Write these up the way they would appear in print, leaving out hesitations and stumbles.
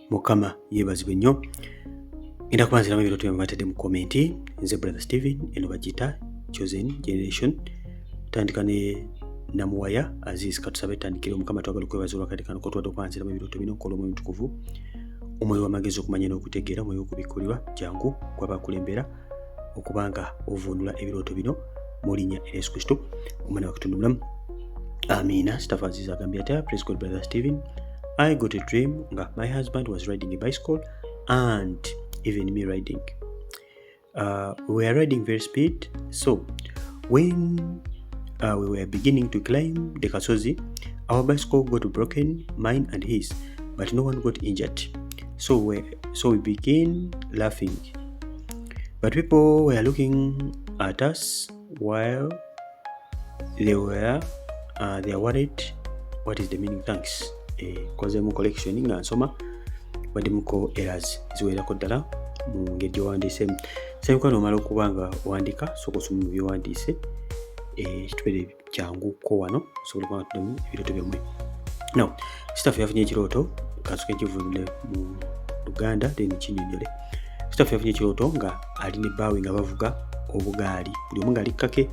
Mukama yeebazibwe nnyo. Ngenda kuba nziramu ebirooto byammwe batadde mu komenti. Nze Brother Steven, eno bagiyita Chosen Generation. Tandika ne Namuwaya Aziz, katusabe tutandikire. Omukama twagala okwebaza olwakadde kano kotwadde okuba nziramu ebirooto bino. Kola Omwoyo Mutukuvu, omwoyo w'amagezi, okumanya n'okutegeera, omwoyo w'okubikkulirwa, jangu gwaba akulembera okubanga ovvuunula ebirooto bino mu linnya erya Yesu Kristo, omwana wa Katonda omulamu, amiina. Staff Aziz agambye atya? Praise God, Brother Stephen. I got a dream nga my husband was riding a bicycle and even me riding. We were riding very speed, so when we were beginning to climb the kasozi, our bicycle got broken, mine and his, but no one got injured. So we began laughing, but people were looking at us while they are worried. What is the meaning? Thanks. Kozemu correction nga nsoma, baddemuko errors ziwerako ddala mu ngeri gyowandiisemu. Semikwano, omala okuba nga owandika, sooka osome mu byowandiise, kitubeere kyanguko wano osobola okuba nga tuddamu ebirooto byammwe. Now, staff yafunye ekirooto, kansoke nkivunule mu Luganda then kinyonyole. Staff yafunye ekirooto nga ali ne bbaawe nga bavuga obugaali, buli omu ng'ali kake,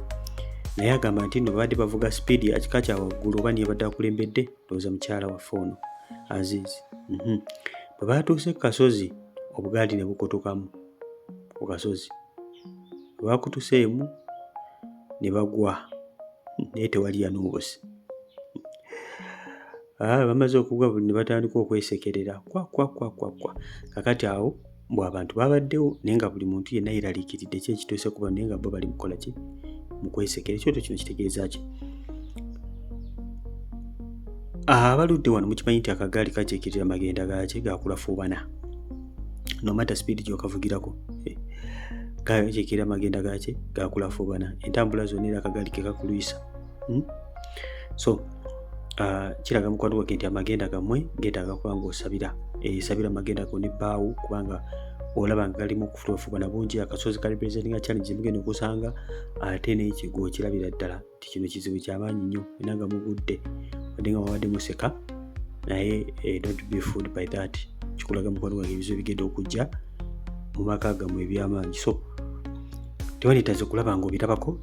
naye agamba nti nno babadde bavuga speed ya kika kya waggulu, oba niye badde akulembedde, ndowooza mukyala waffe ono Aziz. Bwe baatuuse ku kasozi, obugaali ne bukutukamu ku kasozi. Bwe bakutuseemu ne bagwa, naye tewali yanuubuse. Bamaze okugwa ne batandika okwesekerera kwa kwa kwa kwa kwa. Kakati awo mbu abantu babaddewo, naye nga buli muntu yenna yeeraliikiridde ki ekituuse ku bano, naye nga bo bali mukukola ki? Mu kwesekera. Ekirooto kino kitegeeza ki? Abaludde wano mukimanyi nti akagaali kakiikirira magenda gaaki? Gakulafuubana. No matter speed gy'okavugirako, kakiikirira magenda gaaki? Gakulafuubana. Entambula zonna era akagaali ke kakulwisa. So kiraga, mukwano gwange, nti amagenda gammwe geetaaga kuba nga osabira, sabira amagenda go ne bbaawo, kubanga olaba nga galimu okulafuubana bungi. Akasozi ka representinga challenge mugenda okusanga, ate n'ekigwo kirabira ddala nti kino kizibu kyamaanyi nnyo era nga mugudde, wadde nga mwabadde museka, naye don't be fooled by that. Kikulaga, mukwano gwange, ebizibu bigenda okujja mu maka gammwe ebyamaanyi, so tewanetaze kulaba nga obirabako.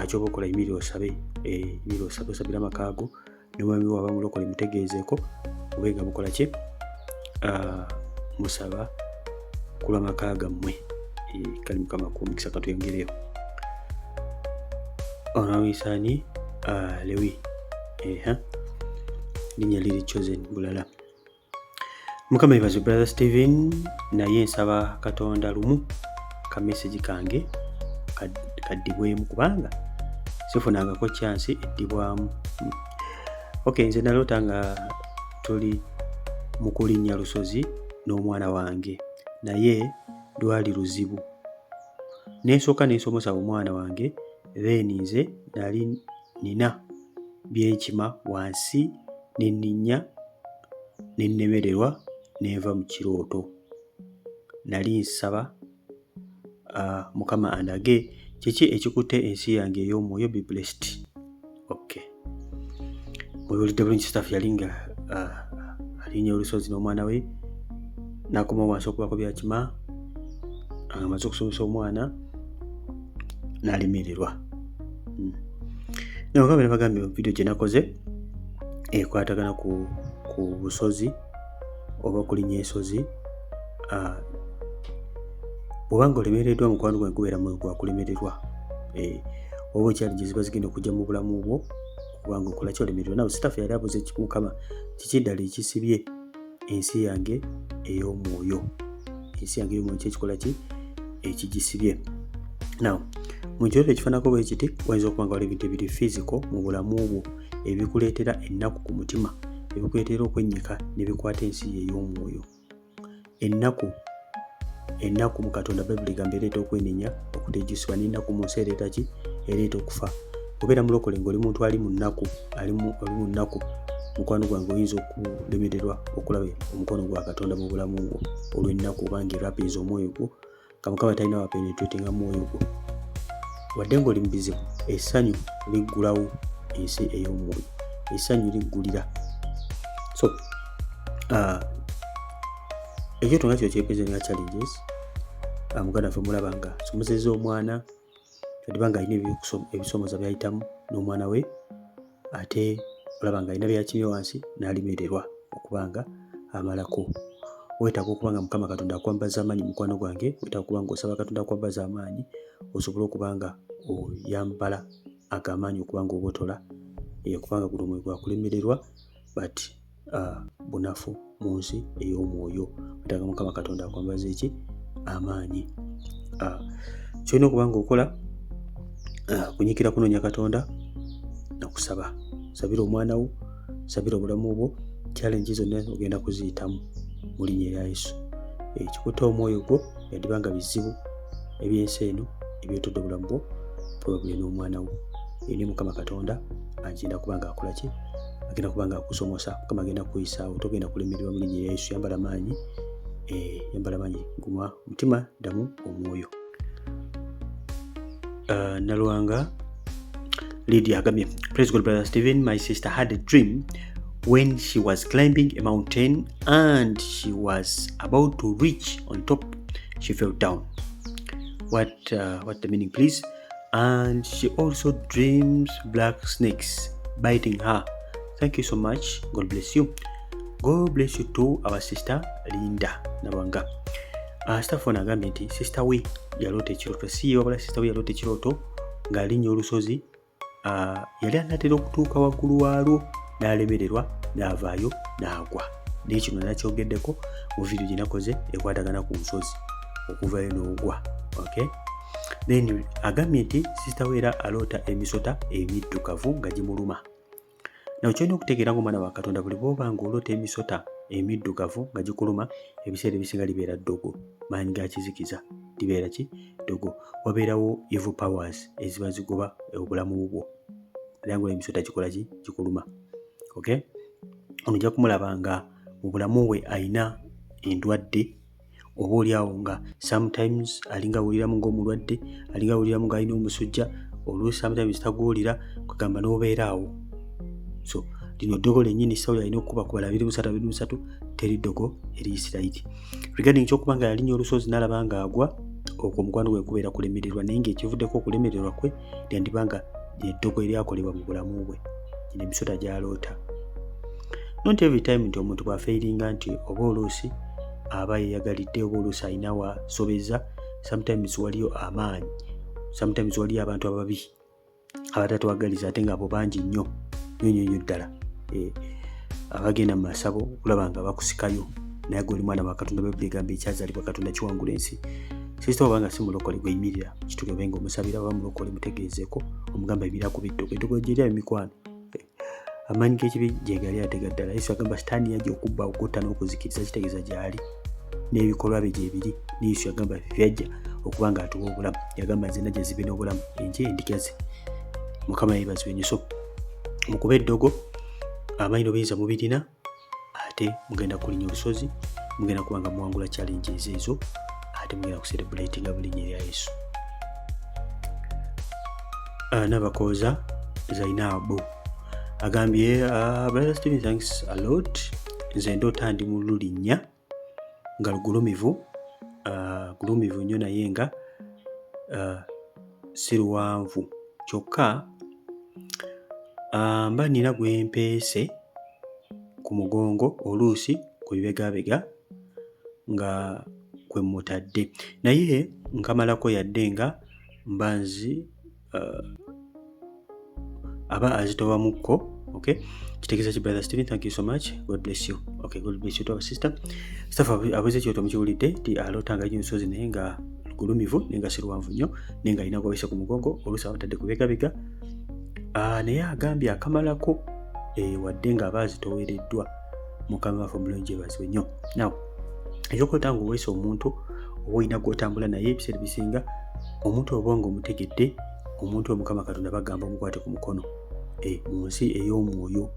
Kyoba okola, yimirira osabe, yimirira osabe, osabire amaka go n'omwami wo aba mulokole, mutegeezeeko mube nga mukola ki? Musaba ku lw'amaka gammwe. Kale Mukama akuwe omukisa. Katweyongereyo. Ono awisaani Lewi, linnya liri chosen bulala. Mukama yebaze, Brother Stephen, naye nsaba Katonda lumu ka message kange kaddibwemu, kubanga sifunangako chance eddibwamu. Ok, nze naloota nga tuli mu kulinnya lusozi n'omwana wange, naye lwali luzibu. Nensooka nensomosa omwana wange, then nze nali nina byenkima wansi, nenninnya nennemererwa, nenva mu kirooto. Nali nsaba Mukama andage kiki ekikutte ensi yange ey'omwoyo. Be blessed. Okay, mwebuulidde bulungi. Staff yali nga alinnya olusozi n'omwana we, n'akoma wansi okubako byakima, amaze okusomesa omwana n'alemererwa. Naye nga bagambye mu vidiyo gye nakoze ekwatagana ku busozi oba okulinnya ensozi, bw'oba nga olemereddwa, mukwano gwange, gubeera mwoyo gwakulemererwa, oba okyali gye ziba zigenda okujja mu bulamu bwo okubanga okola ki? Olemererwa. Nawe staff yali abuze, "Mukama, kiki ddala ekisibye ensi yange ey'omwoyo? Ensi yange ey'omwoyo kyekikola ki ekigisibye?" Now, mu kirooto ekifaananako bwe kiti, wayinza okuba nga waliwo ebintu ebiri physical mu bulamu bwo ebikuleetera ennaku ku mutima, ebikuleetera okwennyika ne bikwata ensi yo ey'omwoyo. Ennaku, ennaku mu Katonda, Bayibuli egamba ereeta okwenenya okutejjusibwa, n'ennaku mu nsi ereeta ki? Ereeta okufa. Obeera mulokole ng'oli muntu ali mu nnaku, ali mu nnaku, mukwano gwange, oyinza okulemererwa okulaba omukono gwa Katonda mu bulamu bwo olw'ennaku, obanga erapinza omwoyo gwo, nga Mukama talina wapenetratinga mwoyo gwo wadde ng'oli mu bizibu. Essanyu liggulawo ensi ey'omwoyo, essanyu liggulira. So Ekyoto nga kino kyepresentinga challenges. Muganda waffe mulaba nga asomesezza omwana, yadiba nga alina ebisomooza byayitamu n'omwana we, ate olaba nga alina byakimye wansi n'alemererwa okuba nga amalako. Weetaaga okuba nga Mukama Katonda akwambaza amaanyi. Mukwano gwange, weetaaga okuba nga osaba Katonda akwambaza amaanyi osobole okuba nga oyambala ago amaanyi, okuba nga obotola, kubanga guno omwoyo gwakulemererwa but bunafu mu nsi ey'omwoyo. Wetaaga Mukama Katonda akwambaza eki? Amaanyi. Kyolina okuba nga okola kunyikira kunoonya Katonda nakusaba. Sabira omwana wo, sabira obulamu bwo. Challenge zonna ogenda kuziyitamu mu linnya erya Yesu. Ekikuta omwoyo gwo yadiba nga bizibu ebyensi eno ebyetodde obulamu bwo, probably n'omwana wo. Eri Mukama Katonda agenda kuba nga akola ki? Agenda kuba nga akusomosa. Mukama agenda kukuyisaawo, togenda kulemererwa mu linnya erya Yesu. Yambala maanyi, yambala maanyi, guma mutima, ddamu omwoyo. Nalwanga Lydia agambye, "Praise God, Brother Stephen. My sister had a dream when she was climbing a mountain and she was about to reach on top. She fell down. What the meaning, please? And she also dreams black snakes biting her. Thank you so much. God bless you." God bless you too, our sister Linda Nalwanga. Staffon agambye nti sister we yaloota ekirooto, si ye wabula sister we yaloota ekirooto ng'alinnya olusozi. Yali anaatera okutuuka waggulu waalwo n'alemererwa n'avaayo n'agwa. Naye kino nakyogeddeko mu vidiyo gye nakoze ekwatagana ku nsozi okuvayo n'ogwa. Okay, then agambye nti sister we era aloota emisota emiddugavu nga gimuluma. Nawe kyolina okutegeera ngaomwana wa Katonda, buli bwoba ng'oloota emisota emiddugavu nga gikuluma, ebiseera ebisinga libeera ddogo, maanyi ga kizikiza. Libeera ki? Ddogo. Wabeerawo evil powers eziba zigoba obulamu bwo, era nga emisota gikola ki? Gikuluma. Okay, ono ojja kumulaba nga mu bulamu bwe ayina endwadde, oba oliawo nga sometimes alinga awuliramu ngaomulwadde, alinga awuliramu ng'alina omusujja, oluusi sometimes taguwulira, kwegamba n'obeera awo. So lino ddogo lennyini. Sawuli alina okukuba kubala 23 23, teri ddogo eri Isirayiri. Regarding kyokuba nga yalinnya olusozi n'alaba ng'agwa, okwo omukwano gwe kubeera kulemererwa, naye ng'ekivuddeko okulemererwa kwe lyandiba nga lyeddogo eryakolebwa mu bulamu bwe, gino emisota gy'aloota. Not every time nti omuntu bw'afailinga nti oba oluusi aba yeyagalidde, oba oluusi alina wasobeza. Sometimes waliyo amaanyi, sometimes waliyo abantu ababi abatatwagaliza, ate ngaabo bangi nnyo nnyo nnyo nnyo ddala, abagenda mu masabo okulaba nga bakusikayo. Naye gwe oli mwana wa Katonda. Bayibuli egamba ekyazaalibwa Katonda kiwangula ensi. Sister, obanga si mulokole, gweyimirira kituke obe nga omusabira. Oba mulokole, mutegeezeeko, omugamba yimirira kuba eddogo. Eddogo gyeri emikwano, amaanyi g'ekibi gyegali atega ddala. Yesu agamba Sitaani yajja okubba, okutta n'okuzikiriza. Kitegeeza gyali n'ebikolwa bye gyebiri. Ne Yesu yagamba byajja okuba nga atuwa obulamu. Yagamba nze najja zibe n'obulamu, enje endiga ze. Mukama yeebazibwe nnyo. So mukuba eddogo, amaanyi n'obuyinza mubirina, ate mugenda kulinnya olusozi, mugenda kuba nga muwangula challenges ezo, ate mugenda kucelebratinga mu linnya erya Yesu. Nabakooza Zainabu agambye, "Brother Steven, thanks a lot. Nze ndoota ndi mu lulinnya nga lugulumivu, gulumivu nnyo, naye nga si luwanvu. Kyokka mba nina gwe mpeese ku mugongo, oluusi ku bibegabega nga kwe mmutadde, naye nkamalako yadde nga mba nzi aba azitowamukko. Okay, kitegeeza ki, Brother Steven? Thank you so much. God bless you." Okay, God bless you to our sister. Staff abuze ekyoto mukiwulidde nti aloota nga ensozi naye nga lugulumivu, naye nga si luwanvu nnyo, naye nga alina gwawese ku mugongo, oluusi abatadde ku bibegabega, naye agambye akamalako, wadde ng'aba azitowereddwa. Mukama waffe omulungi yeebazibwe nnyo. Now ekyokulota nga oweesa omuntu oba olina gw'otambula naye, ebiseera ebisinga omuntu oba nga omutegedde, omuntu oyo Mukama Katonda bagamba omukwate ku mukono. Mu nsi ey'omwoyo,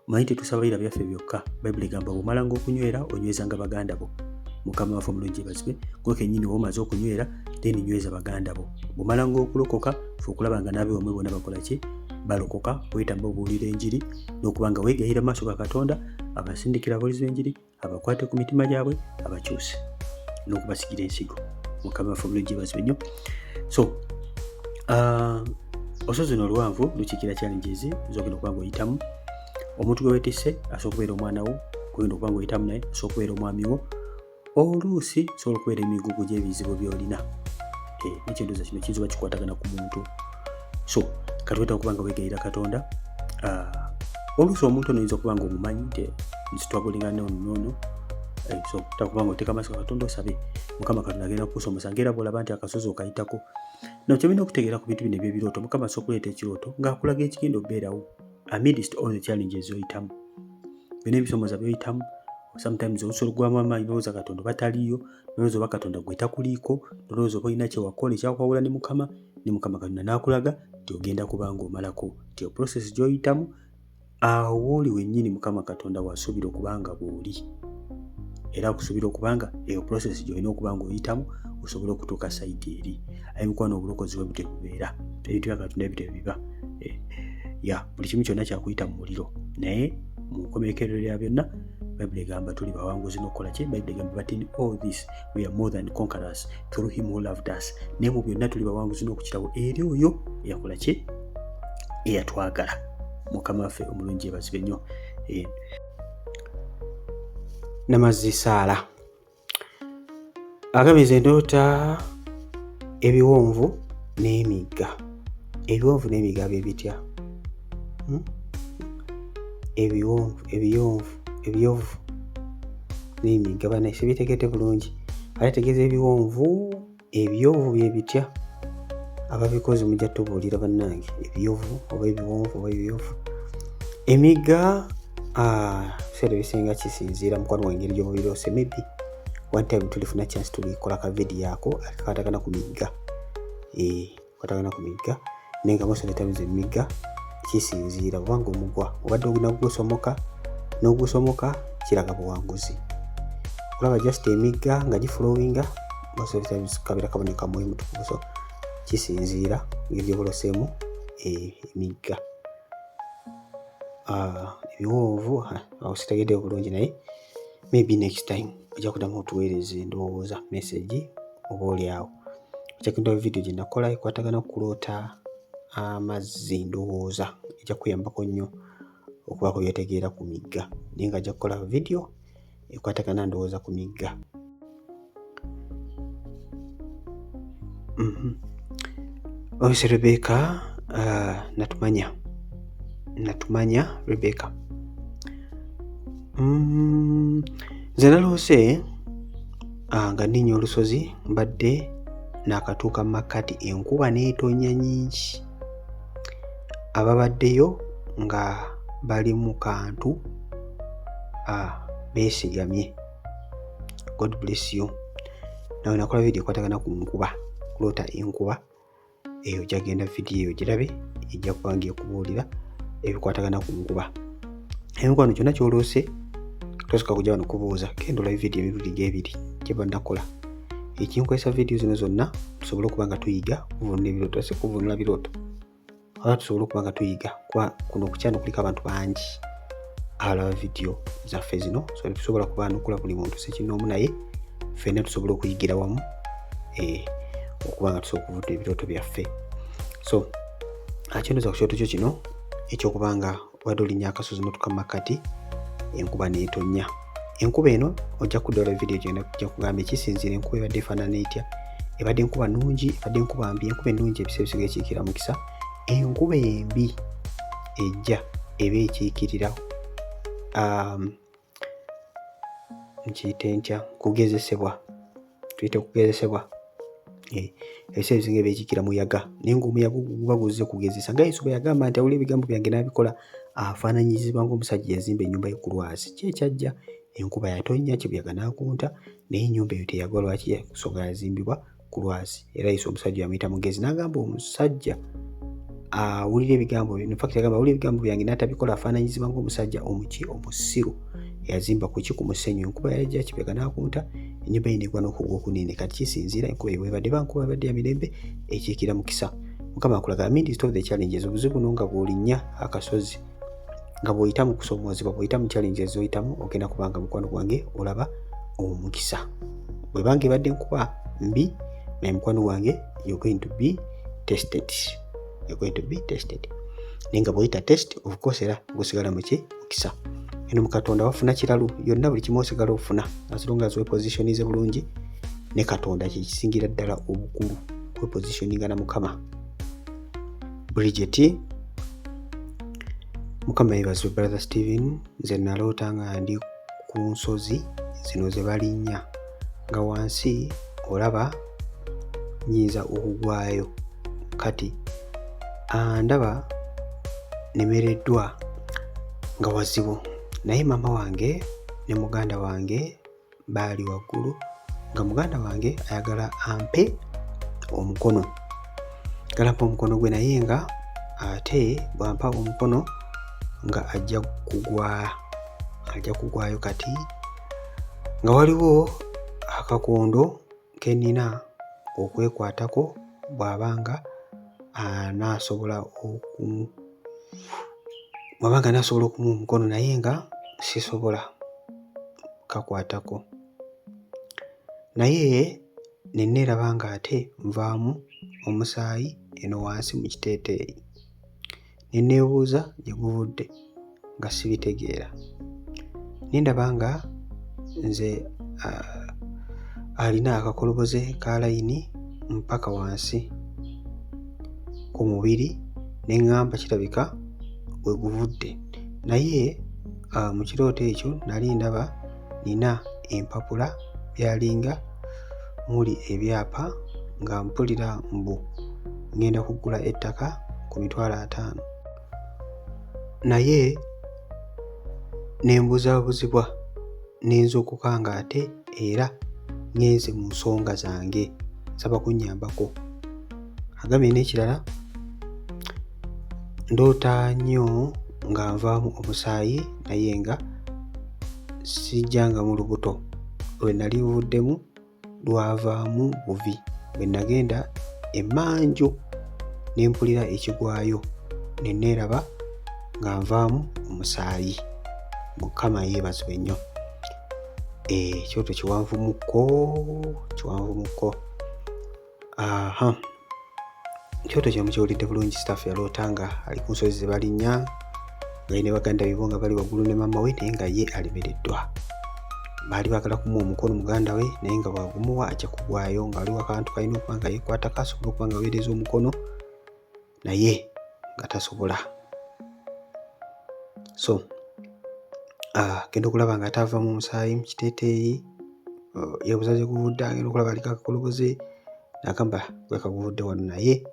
omanyi tetusabalira byaffe byokka. Bayibuli egamba bw'omalanga okunywera, onywezanga baganda bo. Mukama waffe omulungi yeebazibwe. Gwe kennyini oba omaze okunywera, then nyweza baganda bo. Bw'omalanga okulokoka, fe okulaba nga n'abe wamwe bonna bakola ki? Balokoka. Weyita mba obuulira enjiri n'okuba nga weegayira mu maaso ga Katonda Abasindikira ababuulizi b'enjiri abakwate ku mitima gyabwe, abakyuse n'okubasigira ensigo. Mukama waffe obulungi yeebazibwe nnyo. So olusozi luno oluwanvu lukiikira challenges zogenda okuba nga oyitamu. Omuntu gwe weetisse asobola okubeera omwana wo gwogenda okuba nga oyitamu naye, asobola okubeera omwami wo, oluusi sobola okubeera emigugu gy'ebizibu by'olina. Nekyendoza kino kiyinza oba kikwatagana ku muntu. So kati wetaaga okuba nga weegayirira Katonda. Oluusi omuntu ono oyinza okuba nga omumanyi nti nsitwagulinga noono noono. So takuba nga oteeka amaaso Katonda, osabe Mukama Katonda agenda kukusomosa, ngaera bwolaba nti akasozi okayitako. No kyolina okutegeera ku bintu bino ebyebirooto, Mukama asobola okuleeta ekirooto ng'akulaga ekigenda okubeerawo amidst all the challenges zoyitamu, byonna ebisomoza byoyitamu. Sometimes osobola okugwamu amaanyi nolowooza Katonda oba taliiyo, nolowooza oba Katonda gwe takuliiko, nolowooza oba olina kyewakola ekyakwawula ne Mukama. Ne Mukama Katonda n'akulaga nti ogenda kuba ng'omalako, nti process gy'oyitamu awo wooli wennyini Mukama Katonda wasuubira okuba nga bw'oli, era akusuubira okuba nga eyo process gy'olina okuba ng'oyitamu osobole okutuuka side eri. Aye mukwano, obulokozi bwe butyo bubeera, ebintu bya Katonda ebityo biba. Ya buli kimu kyonna kyakuyita mu muliro, naye mu nkomekerero ya byonna Bayibuli egamba tuli bawanguzi n'okukola ki? Bayibuli egamba, "But in all this we are more than conquerors through him who loved us." Naye mu byonna tuli bawanguzi n'okukirawo eri oyo eyakola ki? Eyatwagala. Mukama waffe omulungi yeebazibwe nnyo. Namazzi Saala agambye, endoota ebiwonvu n'emigga. Ebiwonvu n'emigga bye bitya? Ebiwonvu, ebiyonvu, ebyovu n'emigga, bana sibitegedde bulungi. Ate tegeeza ebiwonvu, ebyovu bye bitya? Ababikozi mujja tubuulira bannange, ebyovu oba ebiwonvu oba ebyovu, emigga. Ebiseera ebisinga kisinziira, mukwano gwange, engeri gy'obubiroose. Maybe one time tulifuna chance tulikola ka video ako akakwatagana ku migga, kwatagana ku migga. Naye nga most of the times emigga kisinziira kubanga omugwa obadde ogenda kugusomoka n'ogusomoka kiraga buwanguzi. Olaba just emigga nga giflowinga, most of the times kabeera kabonero ka Mwoyo Mutukuvu. So kisinziira engeri gy'obuloseemu emigga. Ebiwonvu awo sitegedde bulungi, naye maybe next time ojja kuddamu otuweereza endowooza, message, oba oli awo ojja kugenda video gye nakola ekwatagana ku kuloota amazzi. Ndowooza ejja kuyambako nnyo okubaako byetegeera ku migga, naye nga ajja kukola video ekwatagana ndowooza ku migga. Oyise Rebecca, natumanya, natumanya Rebecca. Nze naloose nga nninnya olusozi, mbadde naakatuuka mu makkati, enkuba n'etonnya nnyingi. Ababaddeyo nga bali mu kantu beesigamye. God bless you. Nawe nakola video ekwatagana ku nkuba, kuloota enkuba eyo. Ojja genda video eyo girabe, ejja kuba nga ekubuulira ebikwatagana ku nkuba. Emikwano, kyonna kyoloose tosooka kujja wano kubuuza, genda olabe video emirundi gyebiri gyeba nakola. Ekinkozesa video zino zonna tusobole okuba nga tuyiga kuvunula ebirooto, si kuvunula birooto, oba tusobole okuba nga tuyiga, kuba kuno ku channel kuliko abantu bangi abalaba video zaffe zino. So tetusobola kubaanukula buli muntu sekinoomu, naye ffenna tusobola okuyigira wamu okuba nga tusobola okuvunula ebirooto byaffe. So akyondoza ku kirooto kyo kino ekyokuba nga obadde olinnya akasozi n'otuuka mu makkati, enkuba n'etonnya. Enkuba eno ojja kudda olwa video gyenda kujja kugamba ekisinziira enkuba ebadde efaanana etya, ebadde enkuba nnungi, ebadde enkuba mbi. Enkuba ennungi ebiseera ebisinga ekiikirira mukisa. Enkuba embi ejja eba ekiikirira nkiyite ntya, kugezesebwa, tuyite kugezesebwa. Ebiseera ebisinga eba ekiikira muyaga, naye ng'omuyaga ogwo guba guzze kugezesa, nga Yesu bwe yagamba nti awulira ebigambo byange n'abikola afaananyizibwa ng'omusajja yazimba ennyumba ye ku lwazi. Ki ekyajja? Enkuba yatonnya, kibuyaga n'akunta, naye ennyumba eyo teyagwa. Lwaki? Nsonga yazimbibwa ku lwazi. Era Yesu omusajja yamuyita mugezi, n'agamba omusajja awulira ebigambo, in fact yagamba awulira ebigambo byange n'atabikola afaananyizibwa ng'omusajja omuki? Omusiru eyazimba ku ki? Ku musenyu. Enkuba yajja, kibuyaga n'akunta, ennyumba ye negwa n'okugwa okunene. Kati kisinziira enkuba eyo bwebadde. Ba nkuba ebadde ya mirembe, ekiikira mukisa. Mukama akulaga amidst of the challenges, obuzibu buno nga bw'olinnya akasozi. Nga bw'oyita mu kusoomoozebwa, bw'oyita mu challenges z'oyitamu, ogenda kubanga mukwano gwange olaba omukisa. Bwebanga ebadde nkuba mbi, naye mukwano gwange, you're going to be tested, you're going to be tested. Naye nga bw'oyita test, of course era gusigala muki? Mukisa. Eno mu Katonda wafuna kiralu yonna, buli kimu osigala ofuna as long as wepositionize bulungi ne Katonda. Kyekisingira ddala obukulu, kwepositioninga na Mukama. Bridget, Mukama yeebazibwe. Brother Steven, nze naloota nga ndi ku nsozi zino ze balinnya, nga wansi olaba nyinza okugwayo. Kati ndaba nemereddwa nga wazibu, naye maama wange ne muganda wange baali waggulu, nga muganda wange ayagala ampe omukono, ayagala ampe omukono gwe, naye nga ate bw'ampa omukono nga ajja kugwa, ajja kugwayo. Kati nga waliwo akakondo ke nnina okwekwatako bw'aba nga anaasobola oku bw'aba nga anaasobola okumuwa omukono, naye nga sisobola kakwatako. Naye ne neeraba ng'ate nvaamu omusaayi eno wansi mu kiteeteeyi, ne neebuuza gye guvudde nga sibitegeera. Ne ndaba nga nze alina akakoloboze ka layini mpaka wansi ku mubiri, ne ŋŋamba kirabika we guvudde. Naye mu kirooto ekyo nali ndaba nina empapula, byalinga muli ebyapa, nga mpulira mbu ŋŋenda kugula ettaka ku 500,000, naye ne mbuzaabuzibwa, ne nzuukuka ng'ate era ŋŋenze mu nsonga zange. Nsaba kunnyambako. Agambye n'ekirala, ndoota nnyo nga nvaamu omusaayi, naye nga sijjangamu lubuto. Lwe nali nvuddemu lwavaamu buvi. Bwe nagenda emmanju ne mpulira ekigwayo, ne neeraba nga nvaamu omusaayi. Mukama yeebazibwe nnyo. Ekyoto kiwanvumukko, kiwanvumukko. Aha, ekyoto kino mukiwulidde bulungi. Staff yaloota nga ali ku nsozi ze balinnya, nga ye ne baganda be bo nga bali waggulu ne maama we, naye nga ye alemereddwa. Baali baagala kumuwa omukono muganda we, naye nga bwagumuwa ajja kugwayo, nga waliwo akantu kalina okuba nga yeekwatako asobole okuba nga aweereza omukono, naye nga tasobola. So agenda okulaba nga ate ava mu musaayi mu kiteeteeyi, yeebuuza gye guvudde. Agenda okulaba aliko akakoloboze, n'agamba gwe kaguvudde wano. Naye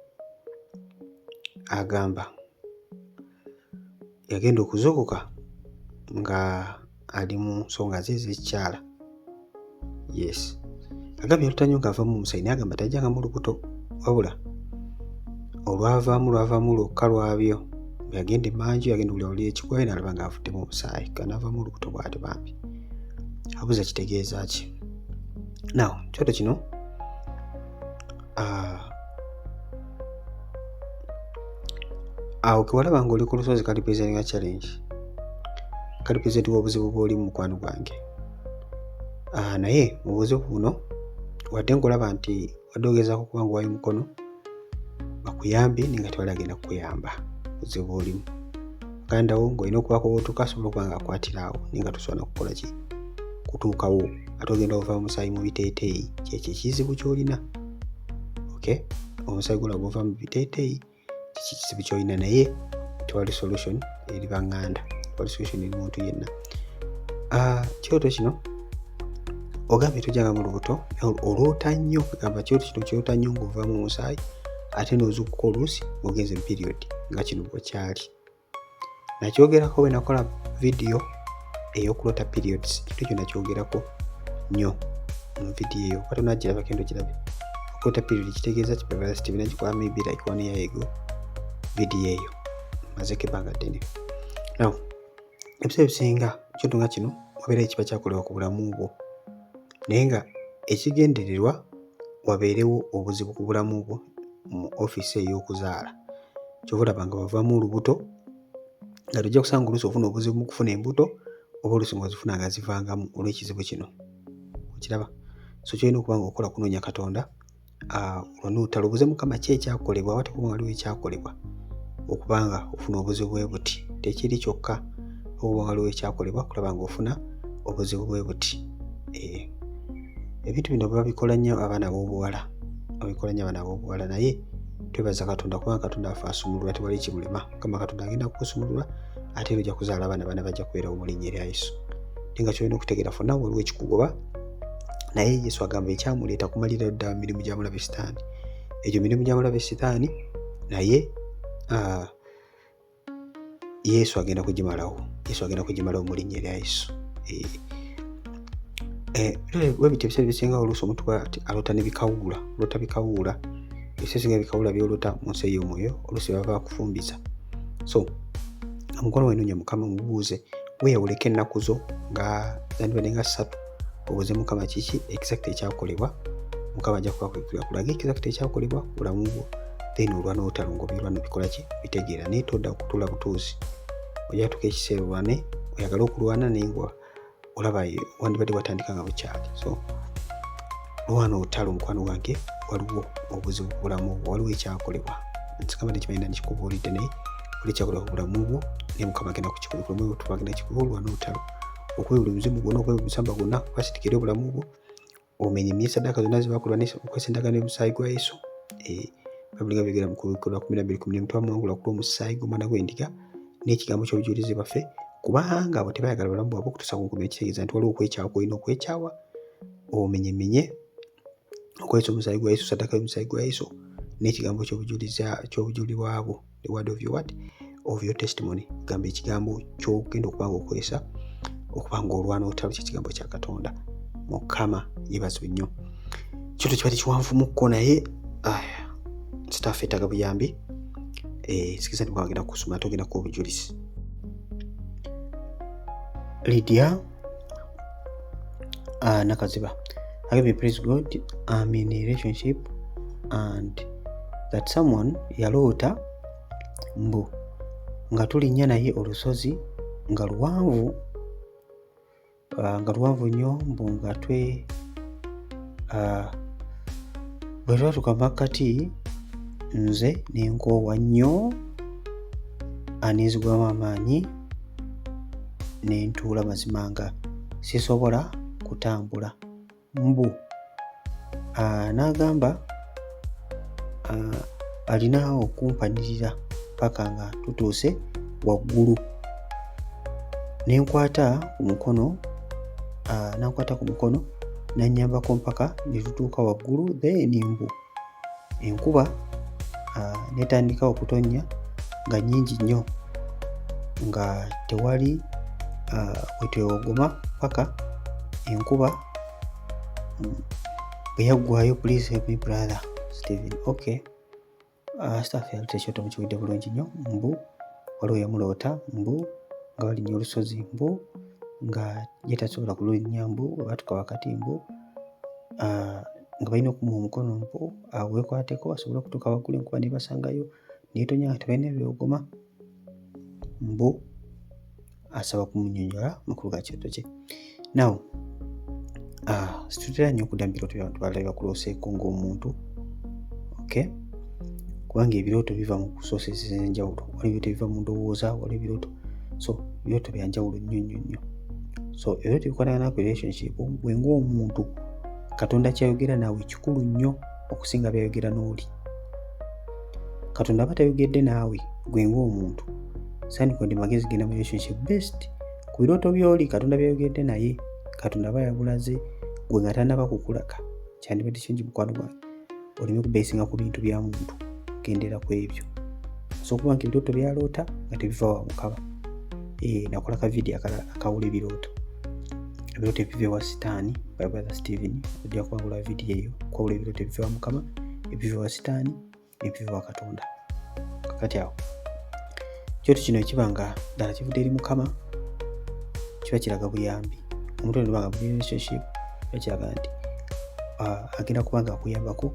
agamba yagenda okuzuukuka nga ali mu nsonga ze ez'ekikyala. Yes, agambye yaloota nnyo ng'avaamu omusaayi, naye agamba tajjangamu lubuto, wabula olwavaamu lwavaamu lwokka lwabyo. Bwe yagenda emmanju, yagenda okuwulira ekigwayo, n'alaba ng'avuddemu omusaayi, ng'anaavaamu olubuto bw'atyo. Bambi abuuza kitegeeza ki? Now kyoto kino, awo kewalaba ng'oli ku lusozi kali presentinga challenge, kali present w'obuzibu bw'olimu, mukwano gwange. Naye mu buzibu buno, wadde ng'olaba nti wadde ogezaako okuba ng'owayo omukono bakuyambye, naye nga tewali agenda kukuyamba. Buzibu bw'olimu, muganda wo ng'olina okubaako w'otuuka asobola okuba ng'akwatira awo, naye nga tosobola na kukola ki? Kutuukawo. Ate ogenda ova omusaayi mu biteeteeyi, kyekyo ekizibu ky'olina. Okay, omusaayi gula guva mu biteeteeyi, kiki kizibu ky'olina? Naye tewali solution eri baŋŋanda, tewali solution eri muntu yenna. Kyoto kino ogambye tojjanga mu lubuto, oloota nnyo. Kugamba kyoto kino kyota nnyo ng'ovaamu omusaayi, ate n'ozuukuka oluusi ng'ogenze mu period, nga kino bwe kyali. Nakyogerako bwe nakola vidiyo ey'okuloota periods. Ekintu ekyo nakyogerako nnyo mu vidiyo eyo. Oba tonagiraba, genda ogirabe. Okuloota period kitegeeza ki? Brother Steven nagikola maybe like one year ago. Vidiyo eyo mazeko ebbanga ddene. Now ebiseera ebisinga ekintu nga kino wabeerayo ekiba kyakolebwa ku bulamu bwo, naye nga ekigendererwa wabeerewo obuzibu ku bulamu bwo mu ofiisi ey'okuzaala. Kyova olaba nga bavaamu olubuto. Nga tojja kusanga oluusi ofuna obuzibu mu kufuna embuto oba oluusi ng'ozifuna nga zivangamu olw'ekizibu kino. Okiraba? So ky'olina okuba ng'okola kunoonya Katonda, olwane olutalo, obuuze Mukama ki ekyakolebwa oba tekuba waliwo ekyakolebwa okuba nga ofuna obuzibu bwe buti. Tekiri kyokka oba waliwo ekyakolebwa kulaba ng'ofuna obuzibu bwe buti. Ebintu bino babikola nnyo abaana ab'obuwala, babikola nnyo abaana ab'obuwala, naye twebaza Katonda kubanga Katonda afe asumulula, tewali kimulema. Mukama Katonda agenda kukusumulula ate era ojja kuzaala abaana, abaana bajja kubeerawo mu linnya erya Yesu. Naye nga ky'olina okutegeera fonna waliwo ekikugoba, naye Yesu agamba ekyamuleeta kumalira ddala mirimu gya mulabe Sitaani. Egyo mirimu gya mulabe Sitaani, naye Yesu agenda kugimalawo, Yesu agenda kugimalawo mu linnya erya Yesu. Webityo ebiseera ebisinga oluusi omuntu bw'ati aloota ne bikawuula, oloota bikawuula, ebiseera ebisinga ebikawuula by'oloota mu nsi ey'omwoyo oluusi baba bakufumbiza. So omukwano gwange noonya Mukama, mubuuze, weeyawuleko ennaku zo nga zandibadde nga 3, obuuze Mukama kiki exact ekyakolebwa. Mukama ajja kuba kulaga exact ekyakolebwa ku bulamu bwo, then olwana olutalo ng'obirwana obikola ki bitegeera, naye todda kutuula butuuzi. Ojja kutuuka ekiseera olwane, oyagale okulwana naye nga olaba wandibadde watandika nga bukyali. So lwana olutalo mukwano gwange, waliwo obuzibu ku bulamu bwo, waliwo ekyakolebwa. Nsikamba tekimanyi nani kikubuulidde, naye waliwo ekyakolebwa ku bulamu bwo, naye Mukama agenda kukikubikula, omwoyo omutukuvu agenda kikuba. Olwana olutalo okuba buli muzimu gwonna, okuba buli musamba gwonna gwasitikira obulamu bwo, omenye saddaaka zonna zebakolwa okwesa endagaano y'omusaayi gwa Yesu. Bayibuli nga byogera mu Kubikulwa 12:11, twamuwangula ku lw'omusaayi gw'omwana gw'endiga n'ekigambo ky'obujulizi bwaffe, kubanga abo tebaayagala bulamu bwabwe okutuusa ku nkomerero. Kitegeeza nti waliwo okwekyawa kw'olina okwekyawa, omenyemenye okwesa omusaayi gwa Yesu, saddaaka y'omusaayi gwa Yesu n'ekigambo ky'obujulirwa bwo, the word of your word of your testimony. Gamba ekigambo ky'ogenda okuba nga okozesa okuba nga olwana olutalo ky'ekigambo kya Katonda. Mukama yeebazibwe nnyo. Kintu kibadde kiwanvumukko, naye staff etaaga buyambi. Sikiza nti Mukama agenda kukusoma ate ogenda kuwa obujulizi. Lydia Nakaziba agambye, "Praise God, I'm in a relationship and that someone yaloota mbu nga tulinnya naye olusozi nga luwanvu, nga luwanvu nnyo, mbu nga twe bwe twatuuka makkati nze ne nkoowa nnyo, nenzigwamu amaanyi ne ntuula, mazima nga sisobola kutambula, mbu n'agamba alina okumpanirira paka nga tutuuse waggulu, ne nkwata ku mukono, n'ankwata ku mukono n'annyambako mpaka ne tutuuka waggulu. Then mbu enkuba n'etandika okutonnya nga nnyingi nnyo, nga tewali we twewogoma paka enkuba bwe yaggwaayo. Please help me, brother Steven." Okay, staff yalota ekyoto mukiwulidde bulungi nnyo. Mbu waliwo yamuloota mbu nga balinnya olusozi, mbu nga ye tasobola kululinnya, mbu bwe baatuuka wakati mbu nga balina okumuwa omukono mbu aweekwateko asobole okutuuka waggulu, enkuba n'ebasangayo n'etonnya nga tebalina byewogoma. Mbu asaba kumunnyonnyola makulu ga kirooto kye. Now situtera nnyo okudda mu birooto by'abantu balala bye bakulooseeko ng'omuntu, okay, kubanga ebirooto biva mu sources ez'enjawulo. Waliwo ebirooto ebiva mu ndowooza, waliwo ebirooto, so ebirooto bya njawulo nnyo nnyo nnyo. So ebirooto ebikwatagana ku relationship, gwe ng'omuntu Katonda kyayogera naawe kikulu nnyo okusinga byayogera n'oli. Katonda aba tayogedde naawe gwe ng'omuntu, sandikwadde magezi genda mu relationship best ku birooto by'oli Katonda byayogedde naye. Katonda aba yabulaze gwe nga tannaba kukulaga. Kyandibadde kirungi mukwano gwange oleme kubeesinga ku bintu bya muntu, gendera ku ebyo. Osobola okuba nti ebirooto byaloota nga tebiva wa Mukama. Nakola ka vidiyo akawula ebirooto, ebirooto ebiva ewa Sitaani by brother Steven. Ojja kuwangula vidiyo eyo kwawula ebirooto ebiva wa Mukama, ebiva wa Sitaani, ebiva wa Katonda. Kakati awo kyoto kino ekiba nga ddala kivudde eri Mukama kiba kiraga buyambi. Omuntu ono nga muli relationship kiba kiraga nti agenda kuba nga akuyambako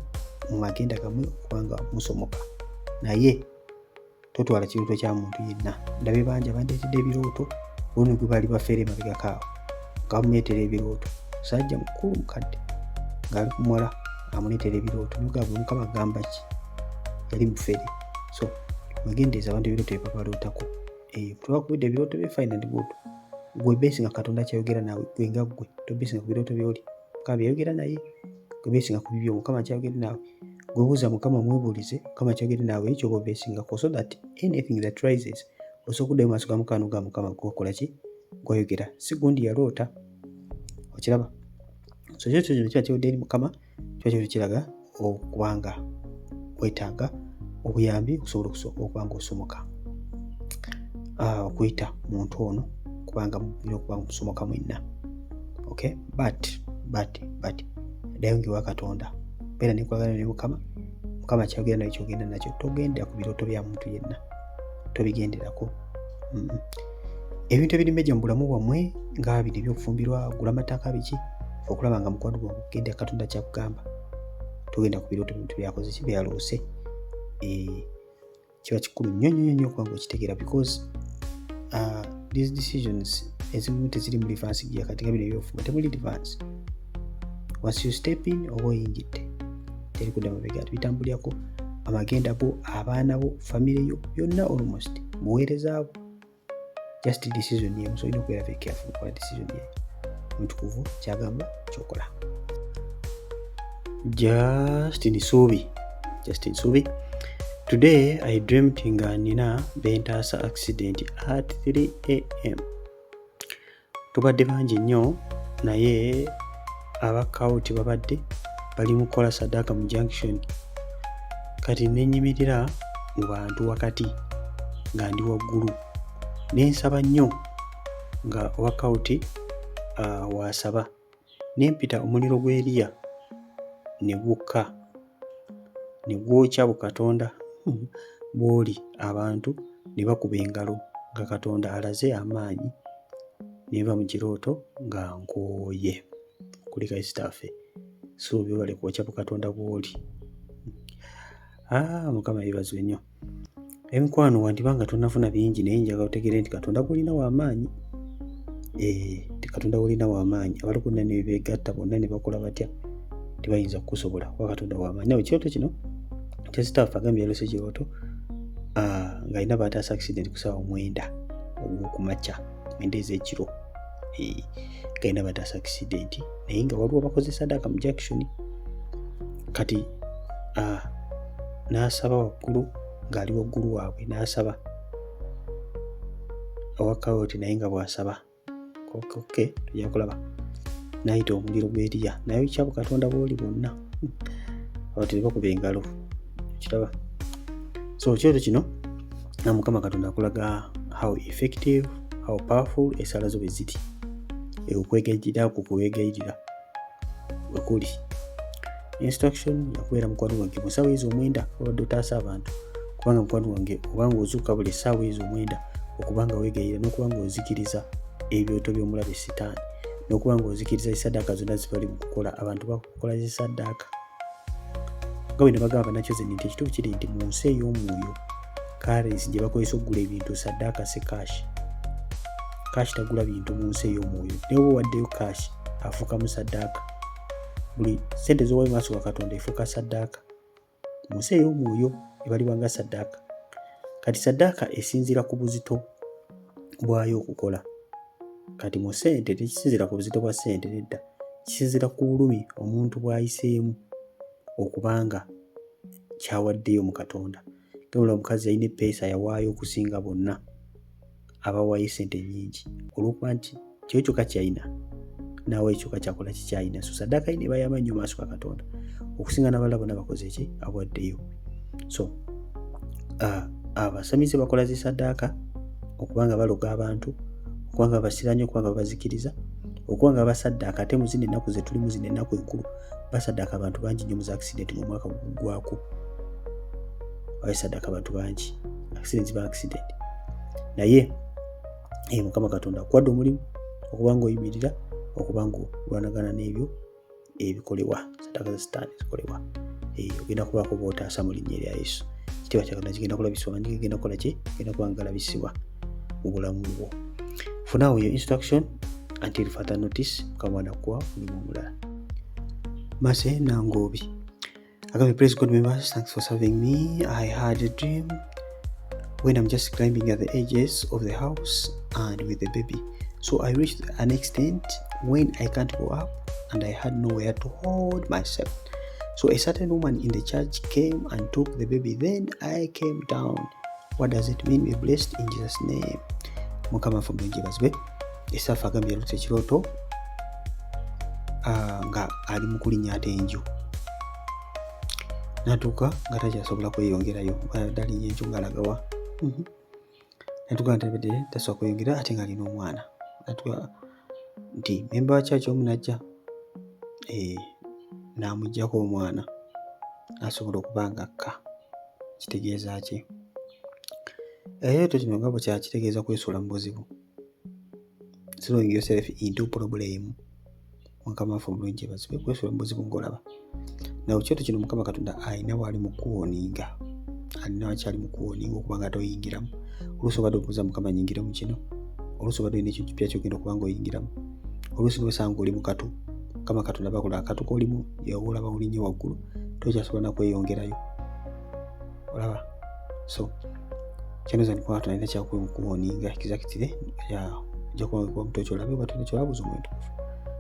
mu magenda gammwe okuba nga musomoka, naye Totwala kirooto kya muntu yenna. Ndabye bangi abandeetedde ebirooto, ono gwe baali bafeera emabegako awo nga bamuleetera ebirooto, musajja mukulu mukadde ng'ali ku muwala amuleetera ebirooto, nogamba, "Mukama agamba ki?" Yali mufere. So mwegendereza abantu ebirooto bye babalootako. Tubakubidde ebirooto bye, fine and good. Gwe beesinga Katonda kyayogera naawe gwe nga ggwe, tobeesinga ku birooto byoli Mukama byayogera naye. Gwe beesinga ku bibyo Mukama kyayogera naawe. Gwe buuza Mukama, mwebuulize Mukama kyayogera naawe, ekyo oba obeesingako, so that anything that rises osobola okuddayo maaso ga Mukama nogaa, "Mukama, gwokola ki? Gwayogera, si gundi yaloota." Okiraba? So kyo kino kiba kiwedde eri Mukama, kiba kyo kiraga okubanga wetaaga obuyambi okusobola okuba nga osomoka okuyita muntu ono, kubanga mulina okuba nga musomoka mwenna. Okay, but ddayo ngewa Katonda, beera nenkolagana ne Mukama. Mukama kyagenda naye kyogenda nakyo. Togendera ku birooto bya muntu yenna, tobigenderako. Ebintu ebiri major mu bulamu bwammwe nga bino ebyokufumbirwa, gula amataka, biki, okulaba nga mukwano gwange okugenda Katonda kyakugamba. Togenda ku birooto bintu byakoze ki, byaloose. Kiba kikulu nnyo nnyo nnyo okuba nga okitegeera, because these decisions ezimu teziri mu reverse gear. Kati nga bino ebyofumba temuli reverse. Once you step in, oba oyingidde, teri kudda mabega. Bitambulirako amagenda go, abaana bo, famire yo byonna, almost muweereza bo, just decision yemu. So olina okubeera very careful okola decision ye omutukuvu kyagamba kyokola. Justin Suubi, Justin Suubi, today I dreamt nga nina bentaasa accident at 3 a.m. Tubadde bangi nnyo, naye abakawuti babadde bali mu kukola saddaaka mu junction. Kati nenyimirira mu bantu wakati nga ndi waggulu, nensaba nnyo nga owa kawuti waasaba, nempita omuliro gw'Eriya ne gukka ne gwokya bukatonda bw'oli, abantu ne bakuba engalo nga Katonda alaze amaanyi. Nenva mu kirooto nga nkooye. Kulikayo sitaffe Suubi, webale kwokya bukatonda bw'oli. Ah, Mukama yeebazibwe nnyo. Emikwano, wandiba nga tonnafuna bingi, naye njagala otegeere nti Katonda gw'olina w'amaanyi, nti Katonda gw'olina w'amaanyi. Abali bonna ne beegatta bonna ne bakola batya, tebayinza kukusobola kuba Katonda w'amaanyi. Nawe ekirooto kino kya sitaffe, agambye yaloose kirooto ng'alina baataasa accident ku ssaawa 9 ogw'okumakya, 9 ez'ekiro, ng'alina bataasa accident, naye nga waliwo bakoze saddaaka mu junction. Kati n'asaba waggulu ng'ali waggulu waabwe, n'asaba owa kawuti, naye nga bw'asaba, okay, tujja kulaba, n'ayita omuliro gw'Eriya nayokya bukatonda bw'oli bwonna, abantu ne bakuba engalo. Kiraba? So ekirooto kino nga Mukama Katonda akulaga how effective, how powerful essaala zo bwe ziri, okwegayirira ku kuwegayirira bwe kuli. Instruction yakubeera mukwano gwange mu ssaawa ezo 9 obadde otaasa abantu, kubanga mukwano wange obanga ozuuka buli essaawa ezo 9 okuba nga weegayirira n'okuba nga ozikiriza ebyoto by'omulabe Sitaani, n'okuba nga ozikiriza esaddaaka zonna zibali mu kukola. Abantu bakukola zisaddaaka nga bwe ne bagamba bannakyoze nti ekituufu kiri nti mu nsi ey'omwoyo currency gye bakozesa okugula ebintu saddaaka, si cash. Cash tagula bintu mu nsi ey'omwoyo. Naye oba owaddeyo cash, afuukamu saddaaka. Buli sente z'owayo maaso ga Katonda efuuka saddaaka mu nsi ey'omwoyo, ebalibwa nga saddaaka. Kati saddaaka esinziira ku buzito bwayo okukola. Kati mu ssente tekisinziira ku buzito bwa ssente, nedda, kisinziira ku bulumi omuntu bw'ayiseemu okubanga kyawaddeyo mu Katonda. Gabula omukazi yalina eppeesa yawaayo okusinga bonna abawaayo essente ennyingi, olw'okuba nti kyo kyokka kyalina, naawe kyokka kyakola kikyalina. So saddaaka ye ne bayamba nnyo maaso ga Katonda okusinga n'abalala bonna bakoze ki, awaddeyo. So abasamize bakola zisaddaaka okuba nga baloga abantu, okuba nga babasiranya, okuba nga babazikiriza, okuba nga basaddaaka. Ate mu zino ennaku ze tulimu, zino ennaku enkulu, basaddaaka abantu bangi nnyo mu za accident. Mu mwaka guggwako basaddaaka abantu bangi, accident ziba accident. Naye Mukama Katonda akuwadde omulimu okuba nga oyimirira, okuba nga olwanagana n'ebyo ebikolebwa, saddaaka za Sitaani zikolebwa. Ogenda kubaako bootaasa mu linnya erya Yesu. Ekitiibwa kya Katonda kigenda kulabisibwa, amanyi gigenda kukola ki? Genda kuba nga galabisibwa mu bulamu bwo. For now, your instruction until further notice, Mukama anakuwa mulimu omulala. Mase Nangobi agambye, "Praise God members, thanks for serving me. I had a dream when I'm just climbing at the edges of the house and with the baby. So I reached an extent when I can't go up and I had nowhere to hold myself. So a certain woman in the church came and took the baby. Then I came down. What does it mean? Be blessed in Jesus' name." Mukama waffe omulungi yeebazibwe. Esaafa agambye yalota ekirooto nga ali mu kulinnya ate enju, n'atuuka nga takyasobola kweyongerayo. Abadde alinnya enju ng'alagawa. Natuuka nga tabadde tasobola kweyongera ate ng'alina omwana. Natuuka nti memba wa church omu n'ajja n'amuggyako omwana n'asobola okuba nga akka. Kitegeeza ki ekirooto kino? Nga bwe kyakitegeeza kwesuula mu buzibu, throwing yourself into problem. Mukama waffe omulungi yeebazibwe. Kwesuula mu buzibu ng'olaba nawe kyoto kino. Mukama Katonda alina waali mu kuwarninga, alina wakyali mu kuwarninga okuba nga toyingiramu. Oluusi obadde obuuza Mukama, "Nyingire mu kino?" Oluusi obadde olina ekintu kipya kyogenda okuba nga oyingiramu. Oluusi nobasanga oli mu katu, Mukama Katonda bakola akatu kolimu, olaba olinnye waggulu, tokyasobola nakweyongerayo, olaba. So kyanoza nti Mukama Katonda alina kyakuwarninga exactly. Ojja kuba nga muto kyolabe oba tolina kyolabuuza Omwoyo Mutukuvu,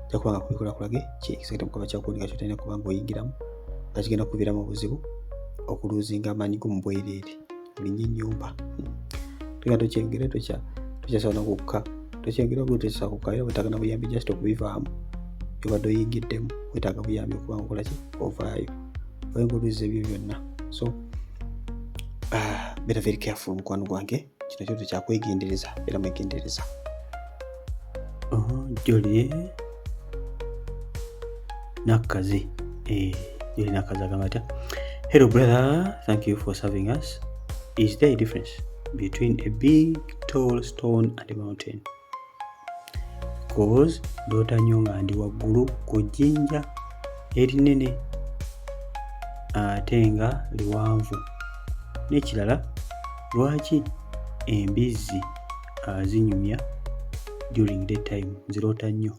ojja kuba nga kubikola kulage ki exactly Mukama kyakuwarninga kyotalina kuba nga oyingiramu, nga kigenda kuviiramu obuzibu, okulosinga amaanyi go mu bwereere. Olinye ennyumba, togenda tokyengera, tokyasobola nakukka, tokyengera, tokyasobola kukka, era wetaaga na buyambi just okubivaamu. Byobadde oyingiddemu wetaaga buyambi okuba nga okola ki? Ovaayo oba oluza ebyo byonna. So beera very careful, mukwano gwange. Kino kyoto kyakwegendereza, beera mwegendereza. Jolie Nakkazi, Jolie Nakkazi agamba atya? "Hello brother, thank you for serving us. Is there a difference between a big tall stone and a mountain? 'Cause ndoota nnyo nga ndi waggulu ku jjinja erinene ate nga liwanvu. N'ekirala, lwaki embizzi zinyumya during the time? Nziroota nnyo."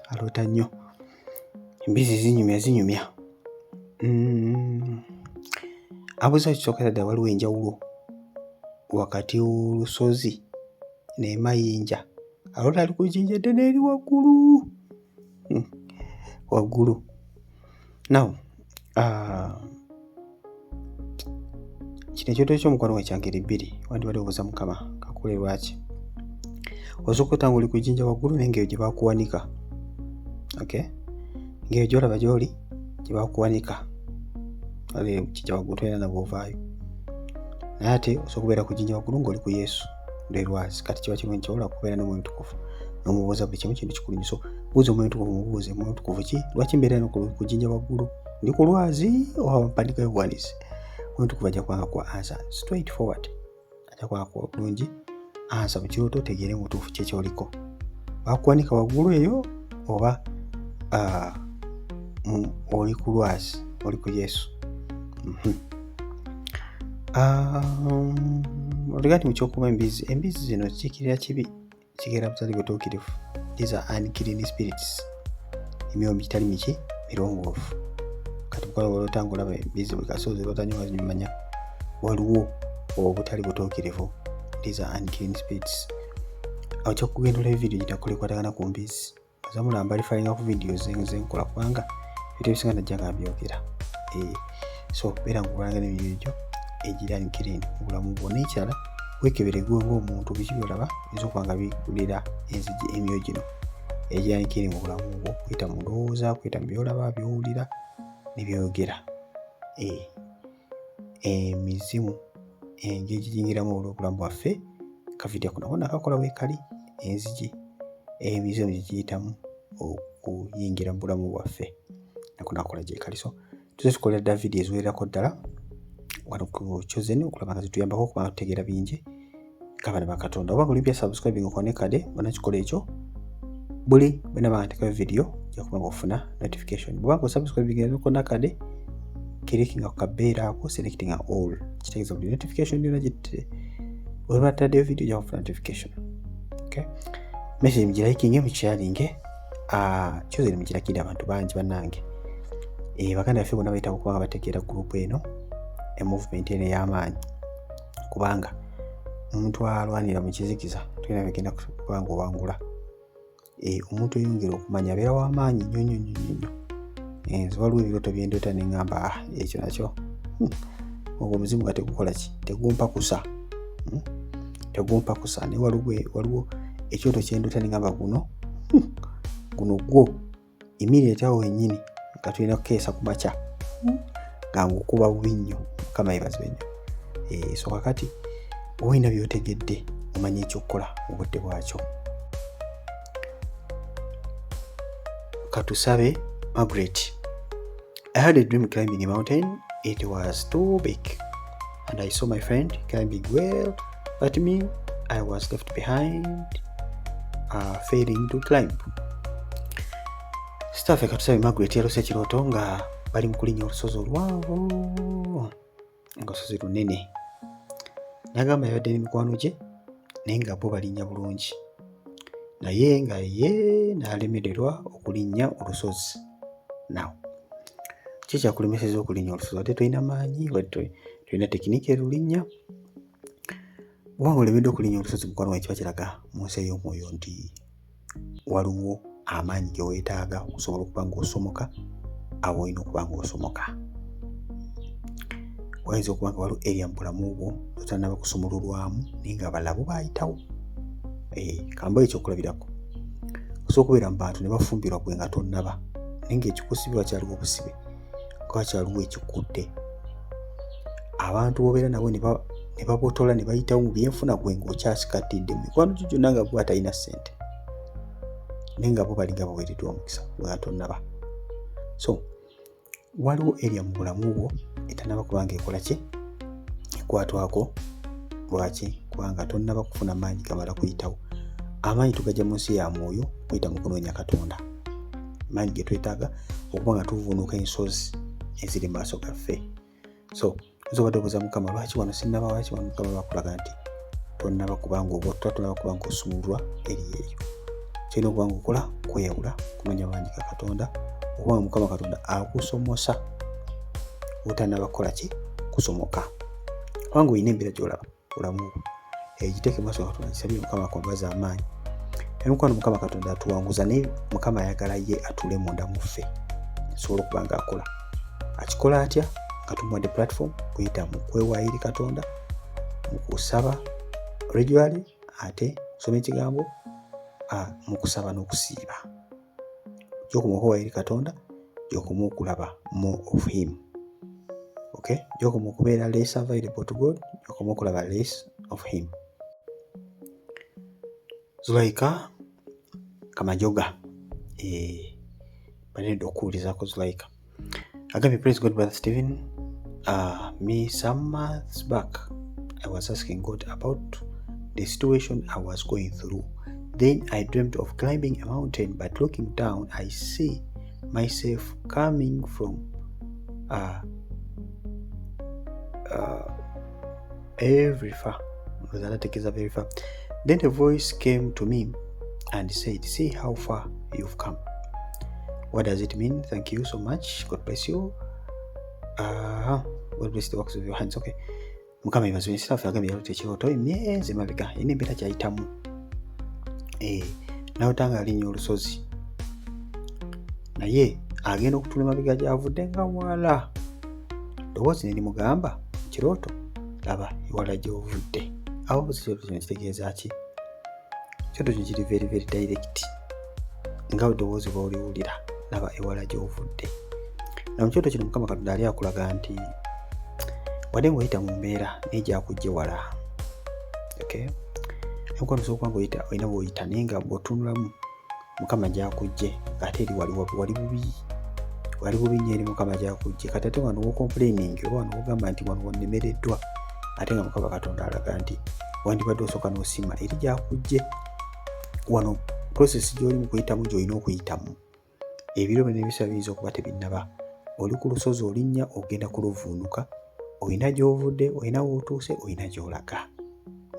Aloota nnyo embizzi zinyumya, zinyumya. Abuuza kisookera ddala, waliwo enjawulo wakati w'olusozi n'emayinja? Aloota ali ku jjinja eddene eri waggulu, waggulu. Now kino ekyoto ky'omukwano gwe kya ngeri bbiri. Wandibadde obuuza Mukama kakule lwaki osooka otanga oli ku jjinja waggulu, naye ng'eyo gye bakuwanika, okay, ng'eyo gy'olaba gy'oli gye bakuwanika kijja waggulu, tolina na bw'ovaayo. Naye ate osobola okubeera ku jjinja waggulu ng'oli ku Yesu lwe lwazi. Kati kiba kirungi kyobola kubeera n'Omwoyo Mutukuvu n'omubuuza buli kimu. Kintu kikulu nnyo. So buuza Omwoyo Mutukuvu, mubuuze, "Mwoyo Mutukuvu, ki lwaki mbeera eno ku jjinja waggulu? Ndi ku lwazi oba mpanikayo buwanisi?" Omwoyo Mutukuvu ajja kubanga kuwa answer straight forward, ajja kubanga kuwa bulungi answer mu kirooto, otegeere mu butuufu ki ekyoliko, bakuwanika waggulu eyo oba oli ku lwazi, oli ku Yesu. Regarding mu kyokuba embizzi, embizzi zino zikiikirira kibi, kigera butali butuukirivu. These are unclean spirits, emyoyo gitali miki? Mirongoofu. Kati bukola olota nga olaba embizzi buli kasozi, olota nnyo nga zimanya waliwo obutali butuukirivu. These are unclean spirits. Awo kyokugenda olaba video ginakola ekwatagana ku mbizzi, azamulamba referringa ku video zenkola, kubanga ebintu ebisinga najja nga mbyogera. So beera nga n'emyoyo gyo egiri unclean mu bulamu bwo. N'ekirala, weekebere gwe ng'omuntu, biki byolaba biyinza okuba nga bigulira enzigi emyoyo gino egiri unclean mu bulamu bwo, kuyita mu ndowooza, kuyita mu byolaba, by'owulira ne by'oyogera. Emizimu engeri giyingiramu olw'obulamu bwaffe, kavidiyo ako nako nakakola weekali, enzigi emizimu gye giyitamu okuyingira mu bulamu bwaffe, nako nakola gyekali. So tuze tukolera ddala vidiyo eziwererako ddala wano ku Chosen okulaba nga zituyambako okuba nga tutegeera bingi ng'abaana ba Katonda. Oba nga oli subscribing okone kade banakikola ekyo, buli bwe naba nga ntekayo vidiyo ojja kuba nga ofuna notification. Bw'oba nga osubscribing nokona kade Clickinga ku kabeera ako, selectinga all, kitegeeza buli notification yona gitte webataddeyo video ojja kufuna notification. Okay, message mugilikinge, mukisharinge, Chosen mukirakire abantu bangi. Bannange, baganda baffe bonna bayita kubanga bategeera group eno, emovement eno ey'amaanyi, kubanga omuntu alwanira mu kizikiza tolina bigenda kubanga owangula. Omuntu eyongera okumanya abeera w'amaanyi nnyo nnyo nnyo nnyo. Nze waliwo ebirooto byendoota ne ŋŋamba, ah, ekyo nakyo, ogwo omuzimu nga tegukola ki, tegumpa kusa, Tegumpa kusa. Naye waliwo ekyoto kyendoota ne ŋŋamba, guno gwo immediate awo wennyini nga tulina kukeesa ku makya, nga ngukuba bubi nnyo. Mukama yeebazibwe nnyo. So kakati olina by'otegedde, omanya ekyokukola mu budde bwakyo. Katusabe Margaret: I had a dream climbing a mountain. It was too big and I saw my friend climbing well, but me, I was left behind, failing to climb. Staffe Katusabe Margaret yalose ekirooto nga bali mu kulinnya olusozi oluwanvu, nga lusozi lunene. N'agamba yabadde ne mikwano gye, naye nga bo balinnya bulungi, naye nga ye n'alemererwa okulinnya olusozi. Now, ki ekyakulemesezza okulinnya olusozi? Wadde tolina maanyi, wadde tolina technique erulinnya, bw'oba nga olemeddwa okulinnya olusozi, mukwano gwange, kiba kiraga mu nsi ey'omwoyo nti waliwo amaanyi ge weetaaga okusobola okuba ng'osomoka awo olina okuba ng'osomoka. Wayinza okuba nga waliwo area mu bulamu bwo totannaba kusumululwamu, naye nga abalala bo baayitawo. Kambawe ekyokulabirako: osobola okubeera mu bantu ne bafumbirwa, gwe nga tonnaba, naye ng'ekikusibye wakyaliwo obusibe, nga wakyaliwo ekikutte. Abantu b'obeera nabo ne babotola ne bayitawo mu byenfuna, gwe ng'okyasikatidde mu mikwano gyo gyonna, nga gwe atalina ssente, naye nga bo balinga baweereddwa omukisa, gwe nga tonnaba. So waliwo area mu bulamu bwo etannaba kuba nga ekola ki, ekwatwako. Lwaki? Kubanga tonnaba kufuna maanyi gamala kuyitawo. Amaanyi tugajja mu nsi ya mwoyo kuyita mu kunoonya Katonda, maanyi ge twetaaga okuba nga tuvuunuka ensozi eziri mu maaso gaffe. So nze obadde obuuza Mukama, lwaki wano sinnaba, lwaki wano? Mukama bakulaga nti tonnaba kubanga obotta, tonnaba kuba nga osumululwa eri eyo. Kyolina okuba nga okola kweyawula, kunoonya maanyi ga Katonda, okuba nga Mukama Katonda akusomosa otannaba kukola ki, kusomoka. Kubanga olina embeera gy'olaba bulamu bwo, egiteeke mu maaso ga Katonda, kisabye Mukama akwambaza amaanyi. Emikwano, Mukama Katonda atuwanguza, naye Mukama ayagala ye atuule munda mu ffe asobole okuba nga akola. Akikola atya? Nga tumuwadde platform kuyita mu kwewaayo eri Katonda, mu kusaba regularly, ate kusoma ekigambo, mu kusaba n'okusiiba. Gy'okoma okwewaayo eri Katonda, gy'okoma okulaba more of him. Okay, gy'okoma okubeera less available to God, gy'okoma okulaba less of him. Zulaika Kamajoga, banedde okuwulizaako. Zulaika agambye, "Praise God, Brother Stephen. Me, some months back I was asking God about the situation I was going through. Then I dreamt of climbing a mountain, but looking down I see myself coming from every far." Very far. "Then a voice came to me and said, 'See how far you've come.' What does it mean? Thank you so much. God bless you. God bless the works of your hands." Okay, Mukama yebazibwe. Ensirafu yagambye yalota ekirooto emyezi emabega, erina embeera kyayitamu, nalota nga alinnya olusozi, naye agenda okutula emabega gyavudde nga wala. Ddoboozi ne limugamba mu kirooto, laba ewala gy'ovudde. Awo ekirooto kino kitegeeza ki? Ekirooto kino kiri very very direct, nga eddoboozi bw'oliwulira, laba ewala gy'ovudde. Na mu kirooto kino Mukama Katonda ali akulaga nti wadde ng'oyita mu mbeera, naye gyakujja wala. Okay, mukwano, osobola okuba ng'oyita, olina bw'oyita, naye nga bw'otunulamu Mukama gyakujje ng'ate eri wali wali bubi, wali bubi nnyo eri Mukama gyakujje. Kati ate wano wocomplaining oba wano wogamba nti wano wannemereddwa, ate nga Mukama Katonda alaga nti wandibadde osooka n'osiima eri gyakujje. Wano process gy'oli mu kuyitamu, gy'olina okuyitamu, ebiro bino ebiseera biyinza okuba tebinnaba Oli ku lusozi olinnya ogenda kuluvuunuka, olina gy'ovudde, olina w'otuuse, olina gy'olaga.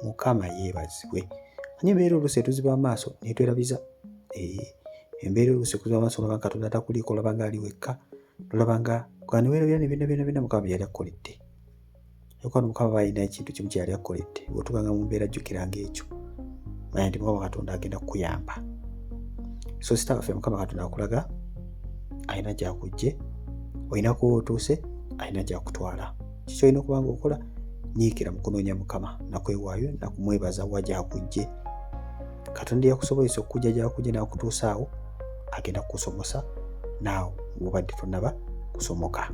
Mukama yeebazibwe. Manyi embeera oluusi etuziba amaaso netwerabiza. Embeera oluusi ekuziba amaaso olaba nga Katonda takuliiko, olaba nga ali wekka, olaba nga neweerabira ne byonna byonna byonna Mukama bye yali akukoledde. Mukwano Mukama aba alina ekintu kimu kye yali akukoledde, bw'otuukanga mu mbeera jjukiranga ekyo, manya nti Mukama Katonda agenda kukuyamba. So sita waffe Mukama Katonda akulaga alina gy'akuggye, olina kuba otuuse, alina gy'akutwala. Kiki olina okuba ng'okola? Nyiikira mu kunoonya Mukama nakwewaayo nakumwebaza wa gy'akuggye. Katonda yakusobozesa okujja gy'akujja n'akutuusa awo, agenda kukusomosa naawe bw'obadde tonnaba kusomoka.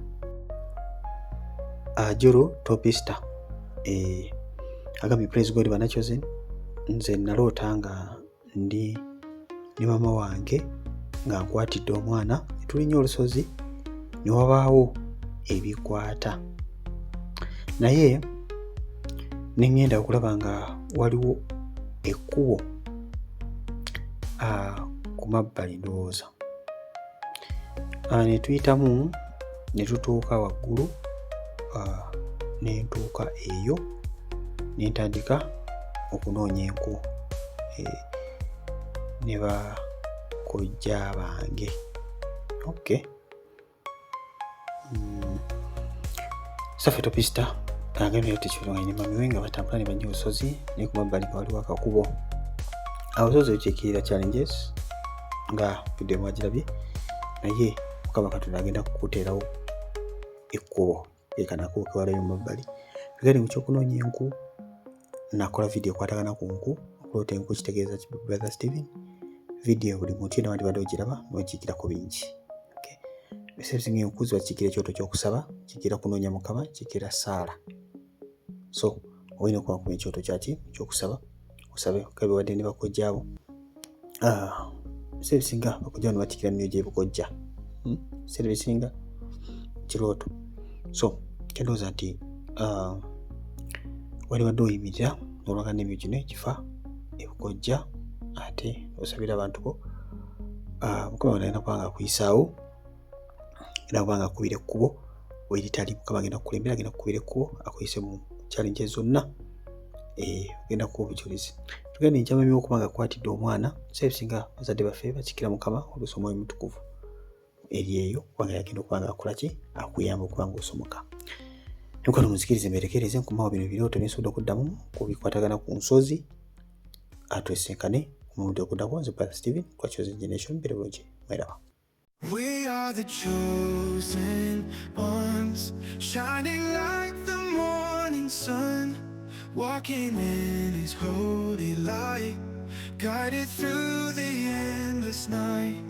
Ajuru Topista agambye praise God bana chosen, nze naloota nga ndi ne maama wange nga nkwatidde omwana, tulinnya olusozi ne wabaawo ebikwata, naye ne ŋŋenda okulaba nga waliwo ekkubo ku mabbali ndowooza, ne tuyitamu ne tutuuka waggulu, ne ntuuka eyo ne ntandika okunoonya enku ne bakojja bange. Okay. Safe Topista agambye nti kino ne mami we nga batambula ne bajja olusozi, naye ku mabbali nga waliwo akakubo. Awo olusozi lukiikirira challenges nga video mwagirabye, naye Mukama Katonda agenda kukuteerawo ekkubo ekanakubo kewalayo mu mabbali. Tugende mu ky'okunoonya enku, nakola video ekwatagana ku nku, okuloota enku kitegeeza ki Brother Steven. Video buli muntu yenna wandibadde ogiraba n'ogiyigirako bingi. Ebiseera ebisinga enku ziba kikiikira ekyoto ky'okusaba, kikiikira kunoonya Mukama, kikiikira ssaala. So olina okuba kuba ekyoto kyaki ky'okusaba, osabe kabe wadde ne bakojjaabo. Ebiseera ebisinga bakojja bano bakiikira myoyo gy'ebikojja. Ebiseera ebisinga kirooto. So kyendowooza nti walibadde oyimirira n'olwagana n'emyoyo gino egifa ebikojja ate osabira abantu bo. Mukama agenda kuba nga akuyisaawo, agenda kuba nga akubira ekkubo weritali. Mukama agenda kukulembera, agenda kukubira ekkubo akuyise mu challenges zonna, ogenda kuwa obujulizi. Tugenda enkyama okuba nga akwatidde omwana, ebiseera ebisinga bazadde baffe bakiikira Mukama oluusi Omwoyo Omutukuvu eri eyo, kubanga yagenda okuba nga akola ki, akuyamba okuba nga osomoka. Mukwano munzikirize mberekereze nkomawo bino ebirooto bye nsobodde okuddamu ku bikwatagana ku nsozi, atwesinkane omulundi oguddako. Nze Brother Steven kwa Chosen Generation, mbeere bulungi, mweraba. We are the chosen ones, shining like the morning sun, walking in His holy light, guided through the endless night.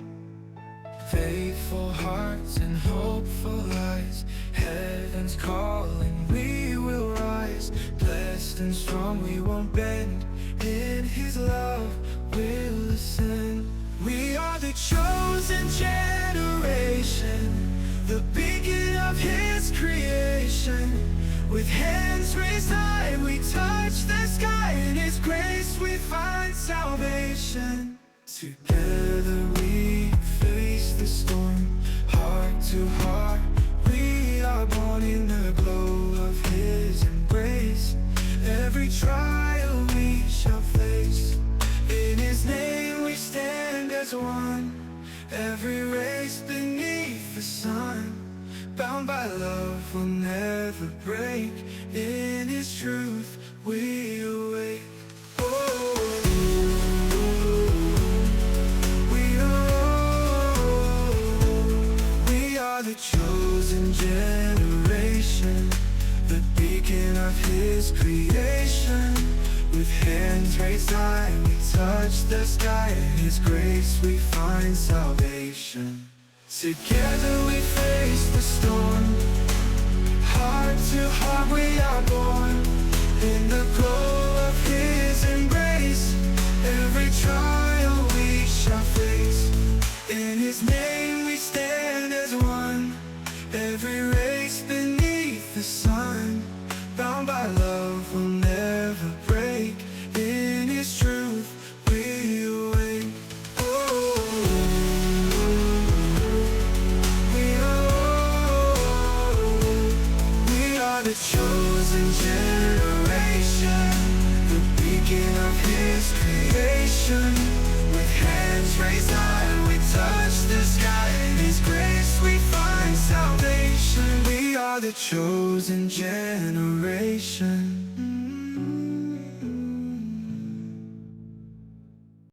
Faithful hearts and hopeful eyes, heaven's calling, we will rise. Blessed and strong, we won't bend, in His love we'll ascend. We are the chosen generation, the beacon of His creation. With hands raised high, we touch the sky. In His grace we find salvation. Together we face the storm, heart to heart. We are born in the glow of His embrace. Every trial we shall face, in His name we stand as one. Every race beneath the sun, bound by love will never break. In His truth we awake. Oh, we are the chosen generation, the beacon of His creation. With hands raised high, we touch the sky. In His grace we find salvation. Together we face the storm, heart to heart we are born. In the glow of His embrace, every trial we shall face. In His name we stand as one, every race beneath the sun, bound by love will never break. In His truth we awake. Oh, nation. With hands raised high, we touch the sky. In His grace we find salvation. We are the chosen generation.